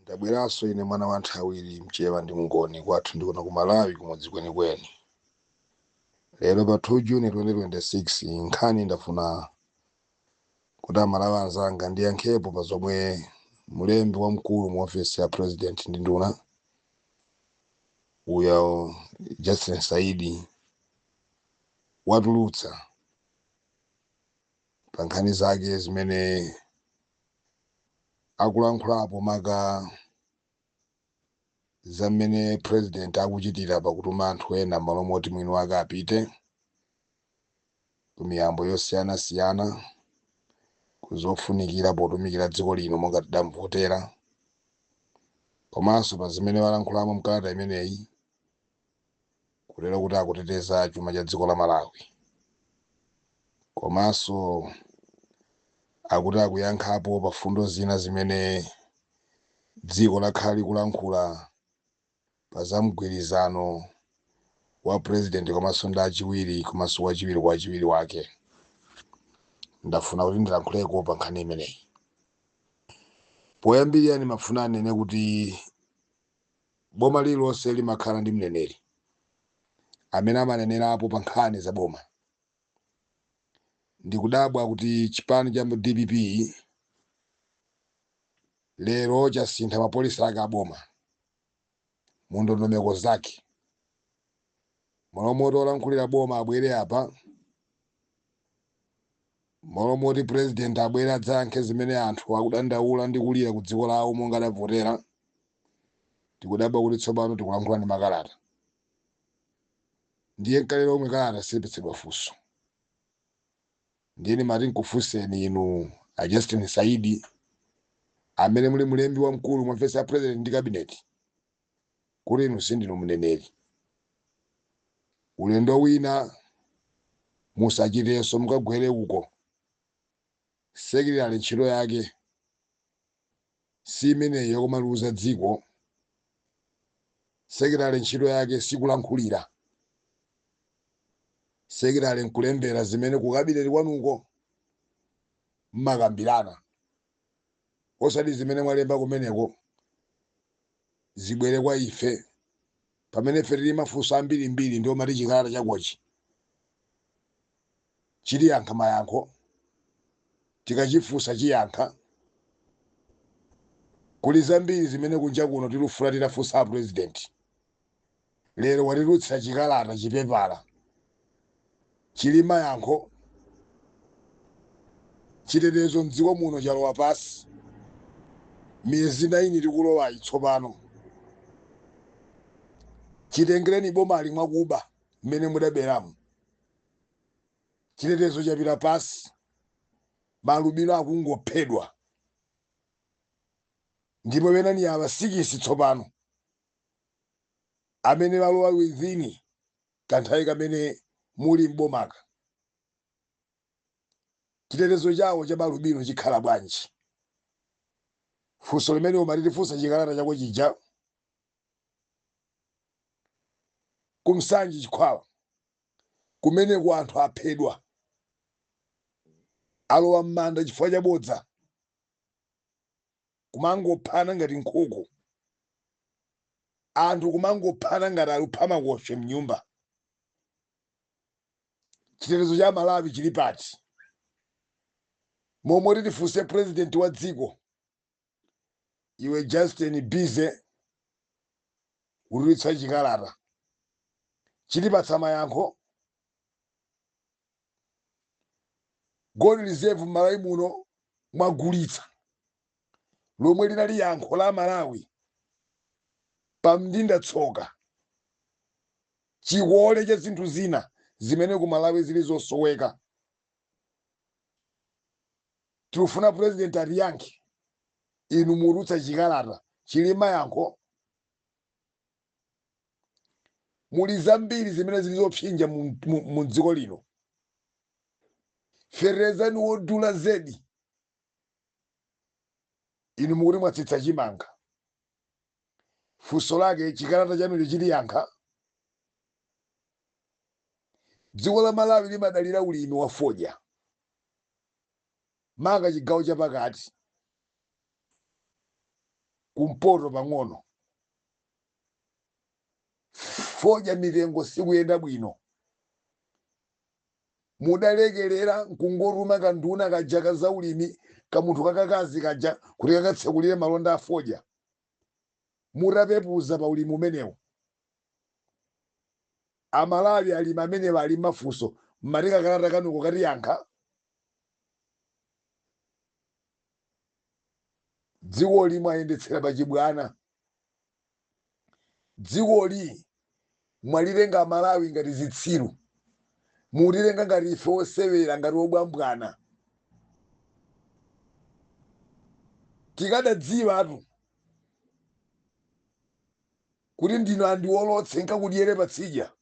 Ndabweranso ine mwana wa nthawiri, Mchewa ndi Mngoni, kwathu ndikuno ku Malawi, kumudzi kwenikweni. Lero pa 2 June 2026, nkhani ndafuna kuti Amalawi anzanga ndiyankhepo pa zomwe mulembi wamkulu mu ofesi ya president ndi nduna uyo Justin Saidi watulutsa pa nkhani zake zimene akulankhulapo, maka za mmene president akuchitira pakutuma anthu ena m'malo moti mwini wake apite ku miyambo yosiyanasiyana kuzofunikira potumikira dziko lino monga tidamvotera, komanso pa zimene walankhulamo mkalata imeneyi, kutero kuti akuteteza chuma cha dziko la Malawi, komanso akuti akuyankhapo pa fundo zina zimene dziko lakhala likulankhula pa za mgwirizano wa president komanso ndi achiwiri komanso wachiwiri kwa achiwiri wake. Ndafuna kuti ndilankhuleko pa nkhani imeneyi. Poyambirira ndimafuna anene kuti boma lililonse limakhala ndi mneneri amene amanenerapo pa nkhani za boma. Ndikudabwa kuti chipani cha DPP lero chasintha ma policy ake aboma mu ndondomeko zake. Malo moti olankhulira boma abwere apa, malo moti president abwere adzayankhe zimene anthu akudandaula ndi kulira ku dziko lawo monga adavotera, tikudabwa kuti tsopano tikulankhula ndi makalata. Ndiye nkale lomwe kalata silipetsedwa funso. Ndiye ndimati nkufunseni inu a Justin Saidi, amene muli mulembi wamkulu mu ofesi ya president ndi cabinet, kuti inu sindinu mneneri. Ulendo wina musachitenso, mukagwere uko. Secretary ntchito yake si imeneyo yokumaluza dziko. Secretary ntchito yake sikulankhulira. Secretary nkulembera zimene ku cabinet kwanuko mmakambirana, osati zimene mwalemba kumeneko zibwere kwa ife pamene ife tili mafunso ambirimbiri. Ndiwo mati chikalata chakochi chiliyankha mayankho, tikachifunsa chiyankha. Kuli zambiri zimene kunja kuno tilufuna titafunsa a president. Lero watitulutsira chikalata, chipepala chili mayankho. Chitetezo mdziko muno chalowa pasi miyezi 9 tikulowayi tsopano. Chitengereni bomali mwakuba mmene mudaberamo, chitetezo chapita pasi, malubino akungophedwa, ndipo penani awa 6 tsopano amene walowa within kanthawi kamene muli mbomaka. Chitetezo chawo cha malubino chikhala bwanji? Funso limene umatitifunsa chikalata chako chija. Kumsanji, Chikhwawa kumeneko, anthu aphedwa, alowa m'manda chifukwa chabodza, kumangophana ngati nkhuku, anthu kumangophana ngati alupha makoswe mnyumba. Chitetezo cha Malawi chili pati? Momwe titifunse president wa dziko, iwe Justin Bize, kutulutsa chikalata chitipatsa mayankho. Gold reserve m'Malawi muno mwagulitsa, lomwe linali yankho la Malawi pa mndinda tsoka, chikole cha zinthu zina zimene ku Malawi zili zosoweka. Tikufuna president atiyankhe. Inu mutulutsa chikalata chili mayankho? Muli zambiri zimene zili zopsinja mu dziko lino. Fertilizer ni wodula zedi, inu mukuti mwatsitsa chimanga. Funso lake, chikalata chanucho chiliyankha? Dziko la Malawi limadalira ulimi wa fodya, maka chigawo chapakati. Kumpoto pang'ono fodya mitengo sikuyenda bwino. Mudalekerera nkungotuma kanduna kaja ka zaulimi, kamunthu kakakazi kaja, kuti kakatsekulire malonda a fodya. Mutapepuza pa ulimi umenewu, Amalawi alimi amenewa ali mafunso. Mmati kakalata kanuko katiyankha? Dzikoli mwayendetsera pachibwana. Dzikoli mwalitenga Amalawi ngati zitsiru, mutitenga ngati ife osewera, ngati obwambwana. Tikadadziwatu kuti ndinu andiwolotse nkakudyere patsidya,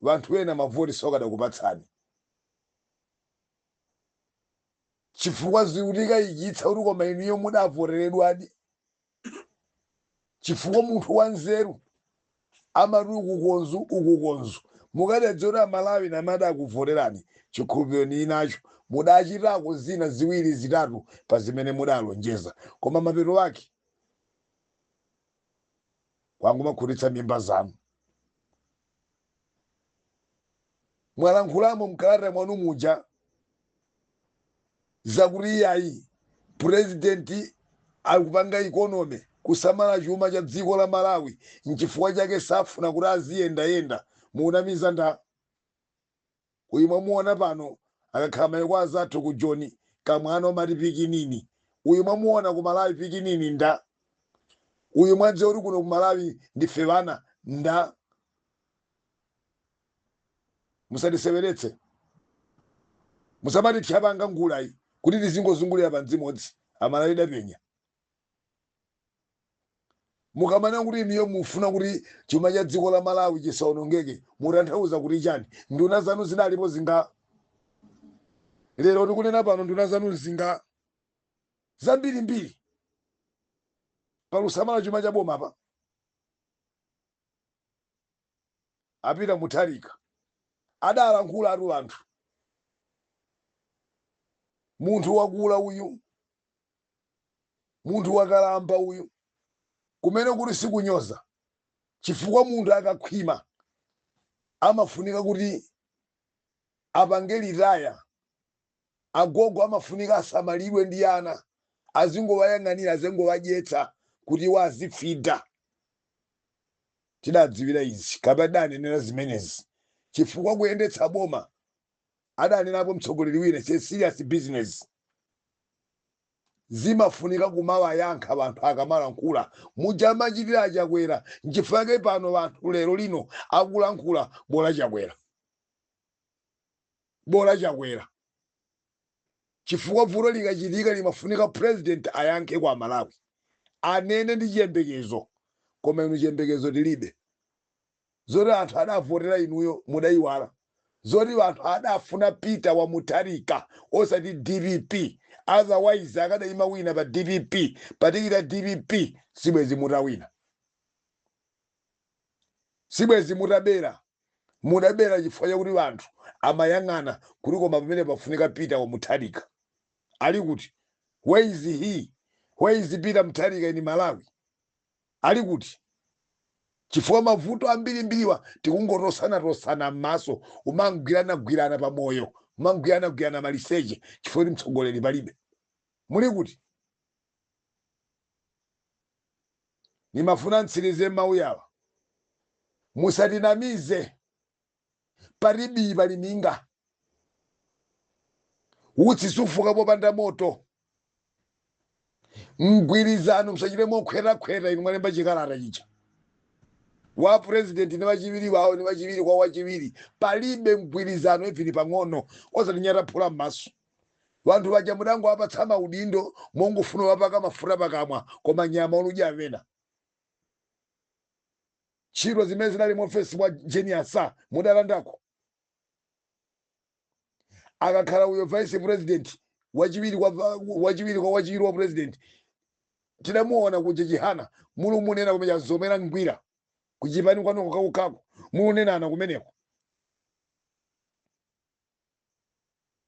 vanthu ena mavoti sokadakupatsani, chifukwa zikutikayikitsa kuti koma inuyo mudavoteredwadi, chifukwa munthu wanzeru amati ukukonzu ukukonzu. Mukadadziwa kuti Amalawi namada akuvoterani, chikhulupiriro ni nacho, mudachitako zina ziwiri zitatu pa zimene mudalonjeza, koma mapeto ake kwangumakhutitsa mimba zanu. Mwalankhulamo mkalata mwanu muja zakuti iyayi, purezidenti akupanga economy, kusamala chuma cha dziko la Malawi, nchifukwa chake safuna kuti aziyendayenda. Munamiza nda uyu mwamuona pano akakhala mayiko azathu ku Joni, kamwana omati pikinini. Uyu mwamuona ku Malawi pikinini nda uyu. Mwadziwa kuti kuno ku Malawi ndife vana nda. Musatiseweretse, musamati thyapanga ngulayi kuti tizingozungulira pa mdzimodzi. Amalawi dapenya. Mukamana kuti inuyo mufuna kuti chuma cha dziko la Malawi chisaonongeke, mutanthauza kuti chani? Nduna zanu zidalipo zinga lero tikunena pano? Nduna zanu zinga zambirimbiri palusamala chuma cha boma pa apita Mutharika adalankhula atu anthu, munthu wakula uyu, munthu wakalamba uyu, kumene kuti sikunyoza, chifukwa munthu akakhwima amafunika kuti apange retire. Agogo amafunika asamalidwe ndi ana, azingowayang'anira, azingowadyetsa kuti iwo azifida. Tidadziwira izi kapena tidanenera zimenezi, chifukwa kuyendetsa boma, adanenapo mtsogoleri wina, it's a serious business. Zimafunika kumawayankha anthu akamalankhula muja amachitira aChakwera. Nchifukwa chake pano anthu lero lino akulankhula, "Bola Chakwera, bola Chakwera," chifukwa vuto likachitika limafunika president ayankhe kwa Malawi, anene ndi chiyembekezo. Koma inu chiyembekezo tilibe. Zoti anthu adavotera inuyo mudayiwala, zoti anthu adafuna Peter wa Mutharika osati DPP. Otherwise akadayima wina pa DPP, patikita DPP, sibwezi mutawina, sibwezi mutabera. Mudabera chifukwa chakuti anthu amayang'ana kuti koma pamene pafunika Peter wa Mutharika ali kuti? Where is he? Where is Peter Mutharika in Malawi? Ali kuti? Chifukwa mavuto ambirimbiriwa tikungotosana-tosana m'maso, umangwirana-gwirana pamoyo, umangwirana-gwirana maliseche, chifukwa kuti mtsogoleri palibe. Muli kuti? Nimafuna ntsirize mawu yawa. Musatinamize. Palibi pali minga, utsi sufuka popanda moto. Mgwirizano musachite mokhwerakhwera. Inu mwalemba chikalata chicha wa president ni wachiwiri wawo ni wachiwiri kwa wachiwiri, palibe mgwirizano even pang'ono. Osati nyataphula m'maso vanthu vaja mudango apatsa maudindo mongofuna wapaka mafuta pakamwa, koma nyama oludya amena. Ntchito zimene zinali mu ofesi mwa Jane Ansah mudalandako. Akakhala uyo vice president, wachiwiri kwa wachiwiri kwa wachiwiri wa president, tidamuona kuja Chihana, mulumunena kumene zomera ngwira kuchipani kwanuko kakukako, mulunenana kumeneko.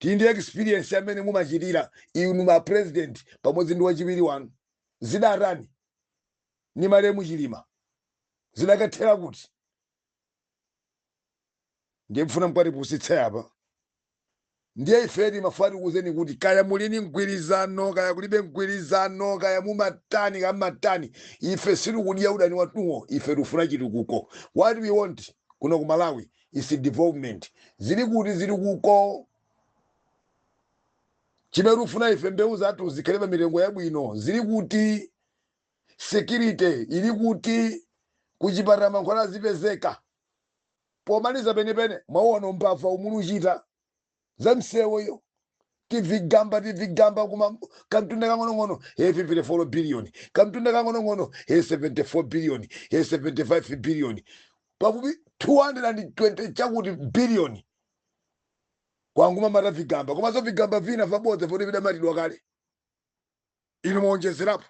Tili ndi experience amene mumachitira inu ma president pamodzi ndi wachiwiri wanu. Zidatani ni malemu Chilima? Zidakathera kuti? Ndiye mfuna mkwatipusitse apa. Ndiye ifeni mafuna tikuwuzeni kuti kaya mulini mgwirizano, kaya kulibe mgwirizano, kaya mumatani, kaya mumatani, ife sitikudya udani watuwo. Ife tikufuna chitukuko. What we want kuno ku Malawi is development. Zili kuti? Zili kuko. Chimene tikufuna ife, mbewu zathu zikhale pa mitengo yabwino. Zili kuti? Security ili kuti? Kuchipatala mankhwala azipezeka. Pomaliza penepene, mwaona umbava umuluchita za msewoyo, tivigamba tivigamba kuma kamtunda kang'onong'ono, he 54 billion, kamtunda kang'onong'ono, he 74 billion, he 75 billion, pafupi 220 chakuti billion kwanguma mata vigamba. Komanso vigamba vina vabodza poti vidamatidwa kale, inu muonjezerapo.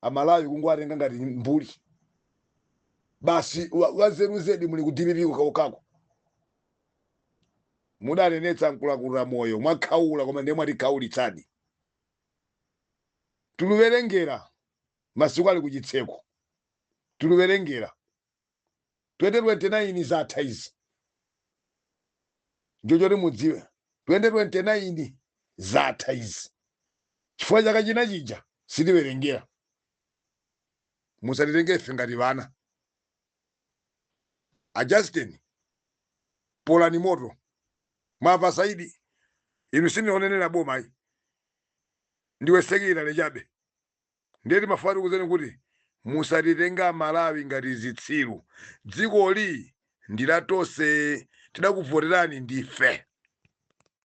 Amalawi kungowatenga ngati mbuli basi. Wazeru zedi muli ku DPP kakokako. Mudanenetsa mkuluakulu moyo mwakhaula, koma ndiye mwatikhaulitsadi. Tuluwerengera masiku ali kuchitseko, tuluwerengera 2029 zatha izi. Njochoti mudziwe, 2029 zatha izi, chifukwa chaka china chija sitiwerengera. Musatitenge ife ngati vana. A Justin, polani moto. Mwamva Saidi? Inu sindionenera boma ayi, ndiwe secretary chabe. Ndiye timafuna tikuzeni kuti musatitenga Malawi ngati zitsiru. Dzikoli ndi la tonse, tidakuvoterani ndife.